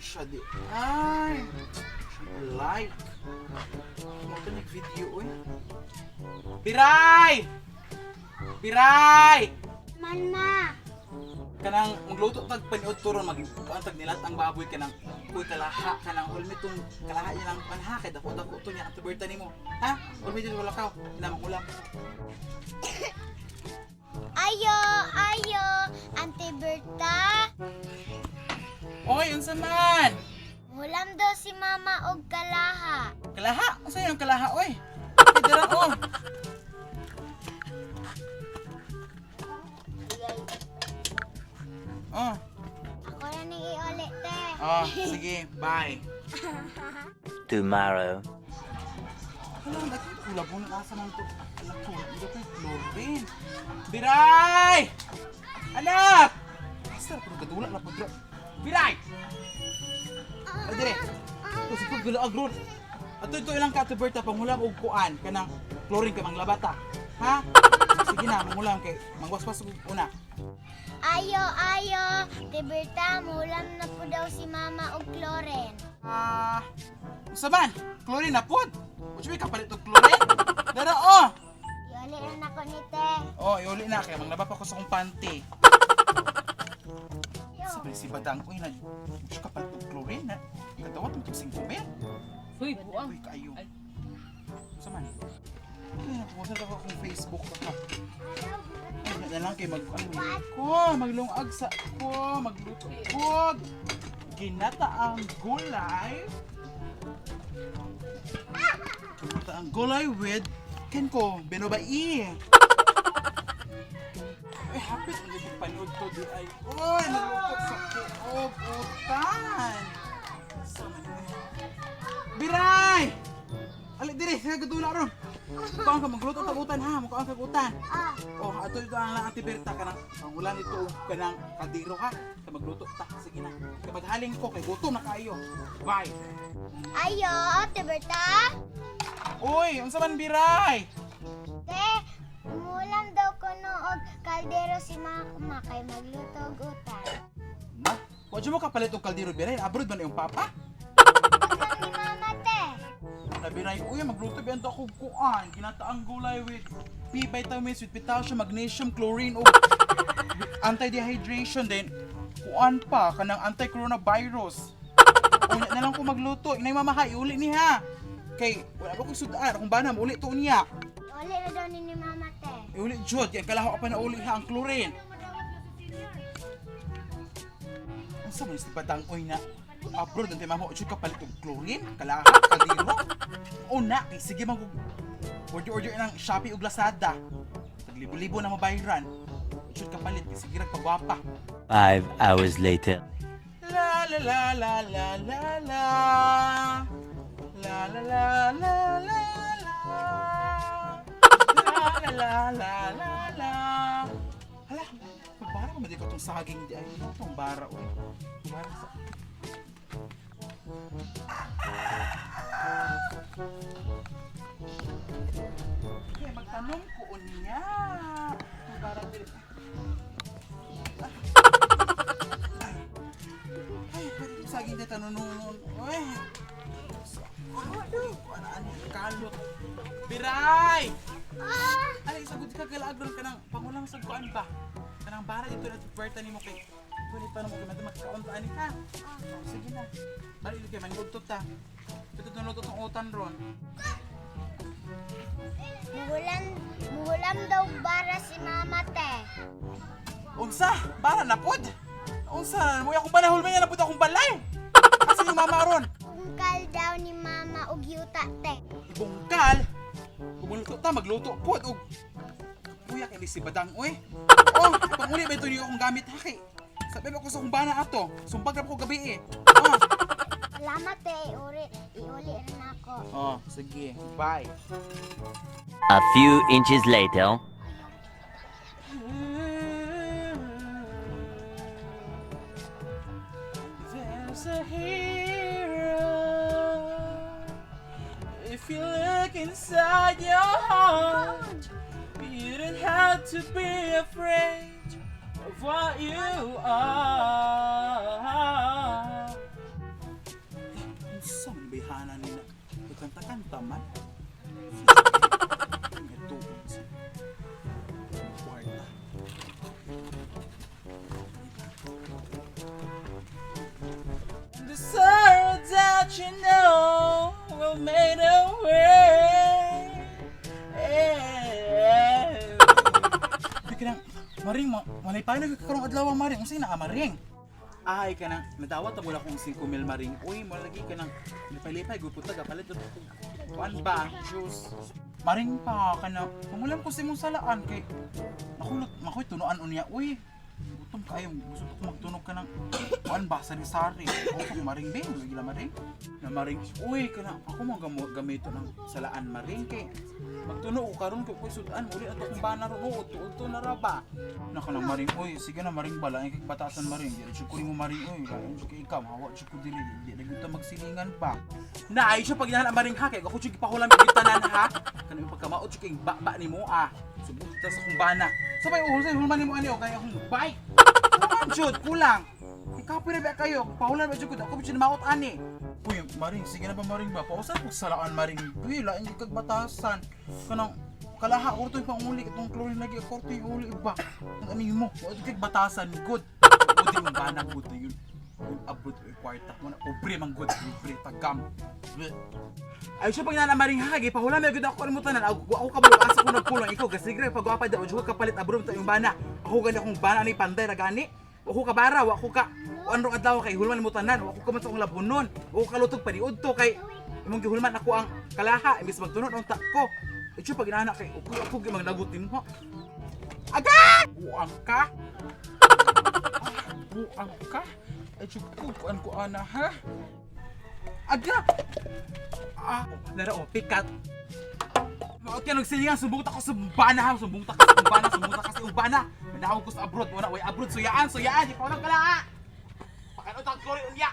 Siya di. Ay! Like. Mo to video oy. Biray! Biray! Man ma. Kanang magluto tag paniud turon, mag kuan tag nilat ang baboy, kanang kuy kalaha, kanang hulmi tong kalaha niya lang panha kay dako dako to niya ang tuberta nimo, ha? Hulmi dito, wala ka ina ulam. Ayo, ayo, Auntie Berta. Oy, unsa man? Mulam daw si mama og kalaha. Kalaha? Unsa yung kalaha, oy? Ay, dira oh. Oh. Ako na ning iuli, te. Oh, sige, bye. Tomorrow. Hala, nagkulabo na asa man to. Anak ko, hindi ko chlorine. Biray! Anak! Asa pero kadula na pudro. Biray! Ay, dire. Ito si pagdula agron. Ato ito ilang ka Berta pangulam og kuan kanang chlorine kay manglabata. Ha? Sige na, mangulam kay mangwaswas og una. Ayo, ayo, Ate Berta, mulam na po daw si mama og chlorine. Ah, unsa man? Chlorine na pod. Unsa may kapalit og chlorine? Dara oh. Iuli na nako ni te. Oh, iuli na kay manglaba pa ko sa akong panty. Sabi si Badang, uy, nag siya kapalit og chlorine na. Kadawat mo tog 5,000. Uy, buang. Uy, kaayo. Unsa man? Ay, napusan ako akong Facebook ka. Ay, na lang kay mag ano, ko, maglungag sa ko, magluto ko. Ginata ang gulay. Ginata ang gulay with ken ko, benobai. Ay, hapit ang gigit panood to di ay. Uy, nagluto sa kuog utan. Sa man, uy. Biray! Ali dire, sa gadula ron. Mukaan ka magluto tag utan ha, mukaan kag utan. Ah, Oh, ato ito ang lang Ate Berta kanang ang ulan ito kanang kadiro ha. Kay magluto ta, sige na. Kay maghaling ko kay gutom na kaayo. Bye. Ayo, Ate Berta. Uy, unsa man, Biray? Te, mulam daw kuno og kaldero si mama kay magluto og utan. Na, wa jud mo kapalit og kaldero, Biray? Abroad man iyong papa. Utan ni mama, te. Na Biray, uy, magluto biyan to ako kuan. Ginataang gulay with P vitamins with potassium, magnesium, chlorine ug anti-dehydration then kuan pa kanang anti-coronavirus. Unya na lang ko magluto. Inay mama ha, iuli ni ha. Kay wala ba ko sudan akong bana uli to niya. Iuli na daw ni mama, te. Iuli jud kay kalaho pa na uli ha ang chlorine. Unsa man si batang oy na abroad ang mama jud kapalit og chlorine, kalaha, kaldero. Una kay sige man kog order order ng Shopee ug Lazada. Taglibo-libo na mabayran. Jud kapalit kay sige ra pagwapa. 5 hours later. La la la la la la la. La la la la la la. La la la la la la. Hala, magbara ko ko tong saging di ay itong bara oy. Bara sa. Kaya magtanong ko unya. Bara dili. Ay, pwede itong saging dito tanunun. Uy. Ano, wala ani kalot. Biray! Ah! Ay, isagod ka galaagron ka ng pangulang sa kuan ba? Kanang bara dito na puwerta nimo kay pwede pa namo kay magkaon ta ani ha. Oh, sige na. Bali kay man gudto ta. Ito tong tong utan ron. Muhulam, muhulam daw bara si mama, te. Unsa? Bara na pod. Unsa? Mo akong banahol man na pod akong balay. Asa yung mama ron? Bungkal daw ni mama og yuta, te. Ibungkal. Kumuluto ta magluto pod og kuya kay si Badang oy. Oh, panguli ba ito niyo akong gamit ha kay. Sabi ba ko sa akong bana ato, sumpag ra ko gabi eh. Oh. Salamat, te. Iuli, iuli na ako. Oh, sige. Bye. A few inches later. There's a hero. If you look inside your heart, you don't have to be afraid of what you are. Tana nila. Kanta-kanta man. Ito sa kwarta. The sorrow that you know will made a way. Uy, kanang, Maring, malay pa nagkakarong adlaw, Maring. Unsay naa, Maring? Ay, kanang, nadawat ang wala kong 5 mil, Maring. Uy, malagi kanang, lipay-lipay, guputa, kapalit, kuan ba, juice. Maring pa, kanang, mangulam ko sa imong salaan, kay, nakulot, makoy, tunuan unya, uy. Gutom kayo, gusto ko magtunog ka ng kuan ba, sari-sari. Ako ko, Maring, be, lagi la, Maring. Na Maring, uy, kanang, ako mo gamito ng salaan, Maring, kay, magtuno ko karon kay koy sudan uli ato kong bana ron oo tuod na ra ba naka lang, Maring. Oy, sige na, Maring, bala kay batasan, Maring. Di jud ko nimo, Maring. Oy, lain jud kay ikaw hawa jud ko diri, di na gyud ta magsilingan pa na ay siya pag ang Maring ha, kay ako jud gipahulam gyud tanan ha, kanang pagkamaot jud kay baba nimo ah, subot ta sa kong bana sabay uhol sa hulman nimo ani o kay akong bike. Kulang jud, kulang. Ikaw pira ba kayo? Pahulan ba jud ko? Ako jud maot ani. Uy, Maring, sige na ba, Maring ba? Pausan ko salaan, Maring. Uy, lain gyud kag batasan. Kanang kalaha ko to'y panguli itong chlorine lagi ko to'y uli ba. Ang ani mo, wa kag batasan good. Udi yung bana good na yun. Yung abot yung kwarta mo na pobre man good, pobre tagam. Bleh. Ay siya pag nana, Maring, ha, gipahula may gud ako mo tanan. Ako ako kabalo asa ko nagpulong ikaw gasigre pag gwapa daw jud ka kapalit abroad ta yung bana. Ako gani akong bana ni panday ra gani. Wa ko kabara, wa ko ka kuan rong adlaw kay hulman mo tanan, wa ko ka man sa akong labunon. Wa ko kalutog paniudto kay imong gihulman ako ang kalaha imbis magtunon unta ko. Ay siya pag inana kay ukoy ako gyud maglagot nimo. Aga! Buang ka. Ah, buang ka. Ay siya ko kuan ko ana ha. Aga! Ah, nara o, pikat. Maot ka nagsilingan, sumbong ta ko sa bana ha, sumbong ta ka sa bana, sumbong ta ka sa bana. Manawag ko sa abroad, wala way abroad, suyaan, suyaan, di pa walang kalaa. Pakanot ang glory unya.